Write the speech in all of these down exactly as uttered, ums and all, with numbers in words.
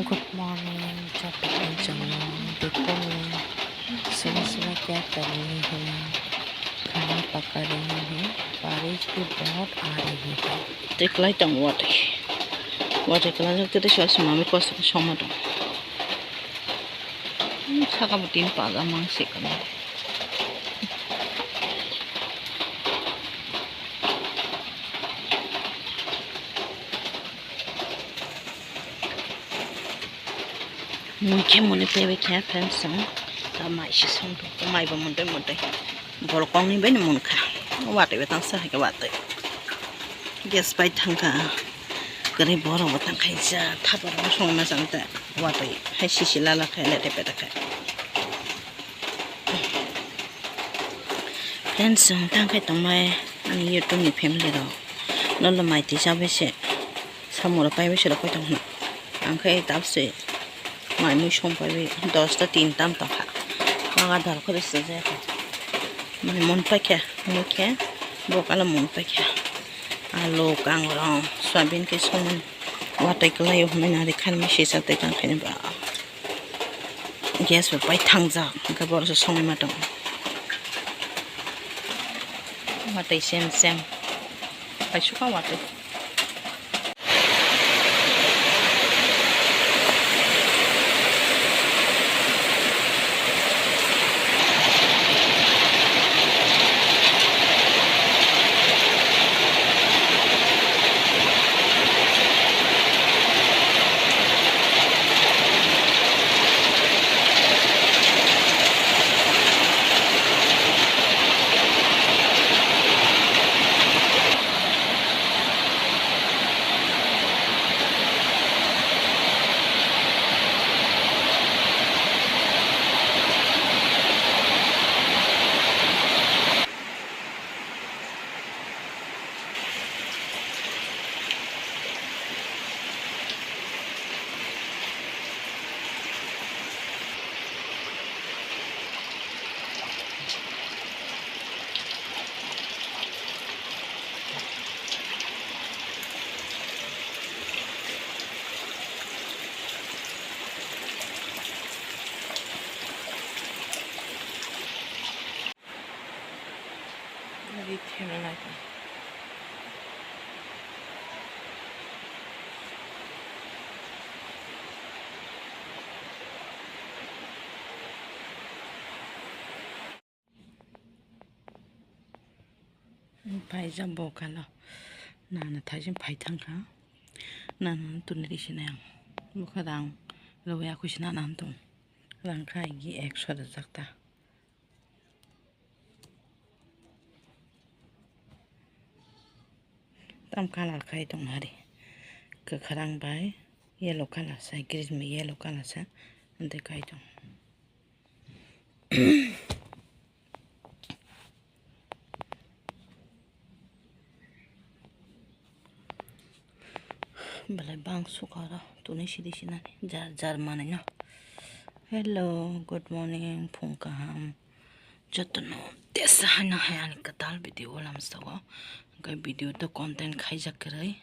Good morning, joto ni jora, dekho ni, suba suba kya kar rahe hain, khana paka rahe hain, barish bhi bahut aa rahi hai. Tei kwlai tongo watwi, watwi kwlai jak tei sal se mami kosto khe songma tongo. Hmm, saka bo tin paja mang se kwlai. Mui khe muni pebe khe friends, chwng ta mai se song tong, mai bo mundui mundui. Borok kong ni bai ni mun kha. Watwi bo tang sa hai khe watwi. Gas pai thang kha. Kwrwi borok bo tang khai ja, thapa rok song na chang ta. Watwi hai sisi lala khai lete peta khai. Friends, chwng tang khai tong bai ani YouTube ni family rok. Nolo mai twi cha bai se. Samung rok pai bai se rok koi tong hwna. Ang khe tabse mai mui song pai bai dosta tin tam tong kha. Manga dal khe se je kha. Mane mon pai kha, mui khe bo kala mon pai kha. Alu, kangrong, soyabin khe song watwi kwlai o hwnwi nari khan mui sisa twi tang khaini ba. Gas bo pai thangjak, hwnkhe borok se songwi ma tongo. Watwi sem sem. Pai sukha watwi. Paijak bo kalo nana thaijak phai thangkha, nana tuni risi nai ang bwkha rang rwui akhoi se nana tong rang khai gi ekso rwjak ta. Tam colour khai tong nari, kwkhwrang bai yellow colour sa, green bai yellow colour sa, hwnte khai tong. Belai bang sukha oro tuni sidi sinani jar jar manwi no. Hello, good morning, phung kaham. Jotono tesa haino hai ani kwtal video o lamsogo. Hwnkhe video to content khaijak kwrwi.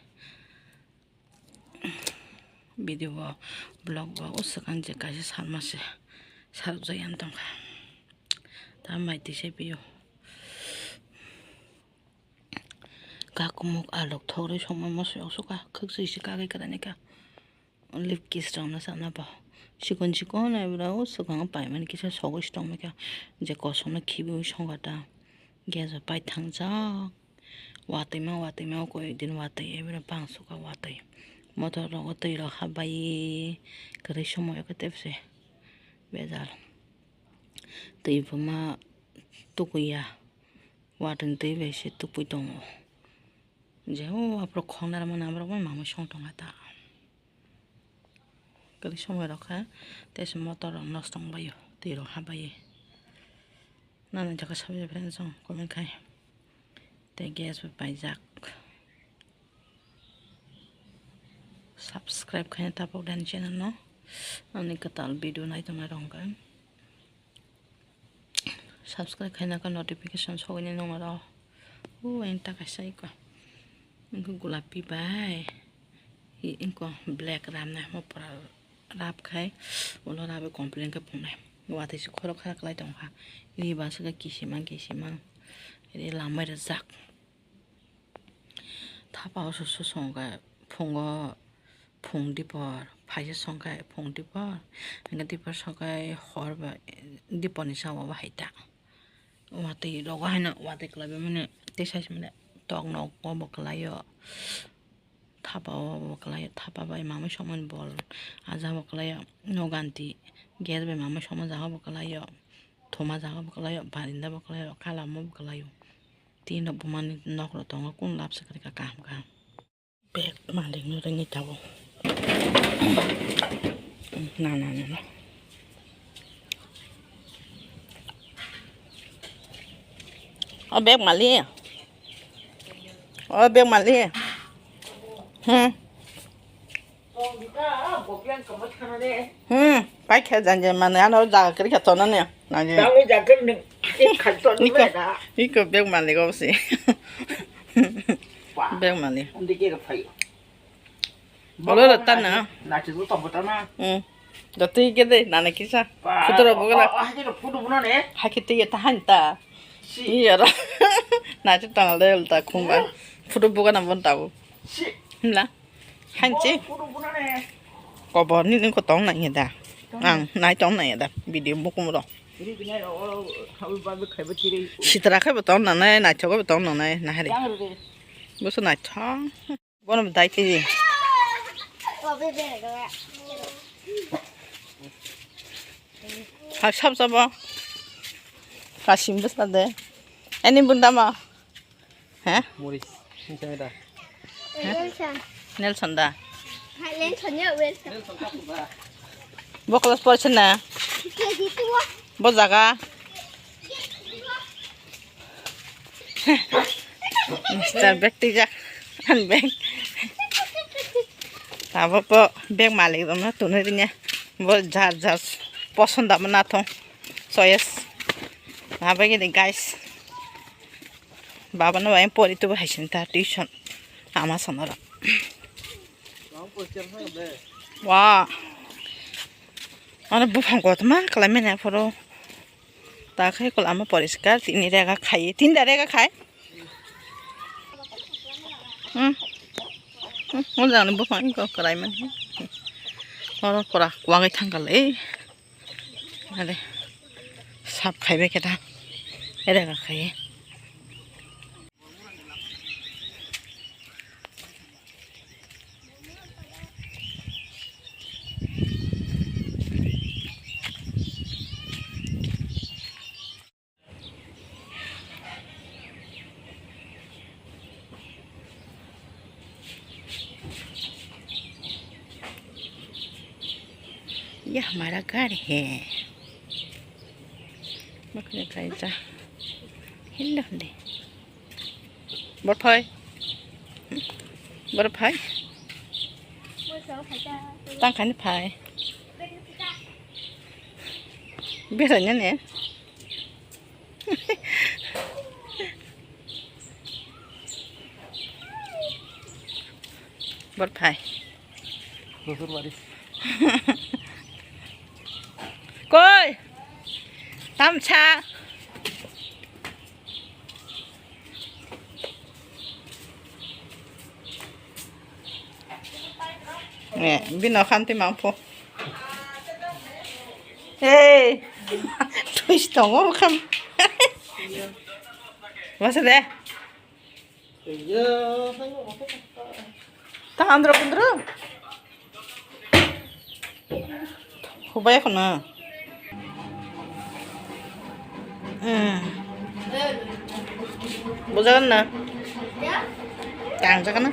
Video bo vlog bo o swkang je kaisa salma se sarjak yang tongkha. Ta mai tisa video. Kakumuk alok thogri songma mosok sokha khwksui se kagwi kwrani kha. Lip kiss rok no sana bo sikon sikon ebra o swkang paimani kisa sogwi se tongmani kha je kosom no khibiwi songkha ta gas bo pai thangjak watwi ma watwi ma o koi din watwi ebra bang sukha watwi motor rogo twi rok habaiwi kwrwi somoi o khe tebse bejal twi buma tukuya. Watwini twi bai se tupui tongo. Je o aphuru khoknarmani aborok bai mamui song tongkha ta. Kwrwi somoi rok kha tei se motor rok nosto wng bai o twi rok habaiwi. Nana jaka sabai friends song comment khai tei gas bo paijak. Subscribe khaina tapok dan channel no ani kwtal video nai tongnai rok hwnkhe. Subscribe khaina khe notification sogwini nongmaro. O, ang ta kaisa iko. Wngkha gulapi bai. I, wngkha black ramnai mo pura Rap khai, ulo rabe complain khe phunai. Watwi se khoro khara kwlai tongkha. Ri ba se khe kisimang kisimang. Ri lamai rwjak. Thapa o susu songkha phungo phung dipor. Phaisa songkha phung dipor. Hingkhe dipor songkha hor ba diporni sao bo hai ta. Watwi rogo haino watwi kwlai bai mani tei sai se mani tok nok o bo kwlai o. Thapa o bo kwlai o, thapa bai mamai songmani bol aja bo kwlai o, noganti gas bai mamai songma jaga bo kwlai o, thuma jaga bo kwlai o, barinda bo kwlai o, kalamo bo kwlai o. Tei nok bumani nok rok tongo, kunu lab se kwrwi kha kaham kaham. Bag malik no ringwi tabuk. Na, na, na, na. O bag malik. O bag malik. Hmm. Hmm. Pai khe jan jan mane ano jaga kiri kha tono ne. Na je. Dawi jaga ni khat to ni Niko, beda. Niko bag malik o si. Wah. Bag malik. Undi ke phai. Bolo lo tan na. Na chi to bota na. Hmm. Dati ke de nana kisa. Wah. Photo ro bogala. Oh, oh, hai ke photo buna ne. Hakhe tei ta han ta. Si. Iya ro. Na chi ta na de ta khumba. Photo bogana bon ta bo. Si. Himla. Hanchi. Photo buna ne. Kobor ni ni ko tong na iya da. Ang nai tong na iya da. Video bukum ro. Ri binai ro, ro, khawi ba be khaiba tiri. Sitra khaiba tong na nai, naithok khaiba tong na nai, na hari. Yang ro de. Busu naithok. Bono dai tiji. Hak sab sabo. Kasim bwsa de. Ani bunda ma. He? Muris. Sini saya dah. Nelson. Nelson da. Hai, Nelson ya, Wilson. Bo class porchana. K G two. Bo jaga. Mister bag tijak, an bag. Abo po bag malik rok no tunui rinya. Bo jar jar poson dama nathong choice. Abo gini guys. Baba no bai pori tu hai sing ta tuition ama sonora. Wa. Ano buphang kotor ma kalai mene phoro. Ta khai kol ama poriskar tini rega khai. Tin da rega khai. Hmm. Hmm, mo jang ni buphang ko kalai mene. Oro pora kuangai thangkal e. Are. Sap khai be keta. Rega khai. Yah, हमारा घर है। Makanya kaisa. Hello, deh. Bor phai. Bor phai. Tang khani phai. Bera nya ne. Bor phai. Kusur baris. Koi. Tamsa. Eh, bino khanti mangpho. Hey. Twist tongo bukham. Masa deh. Ta andro kundro. Hubai khuna. Hmm. Bujagan na? Tang jagan na?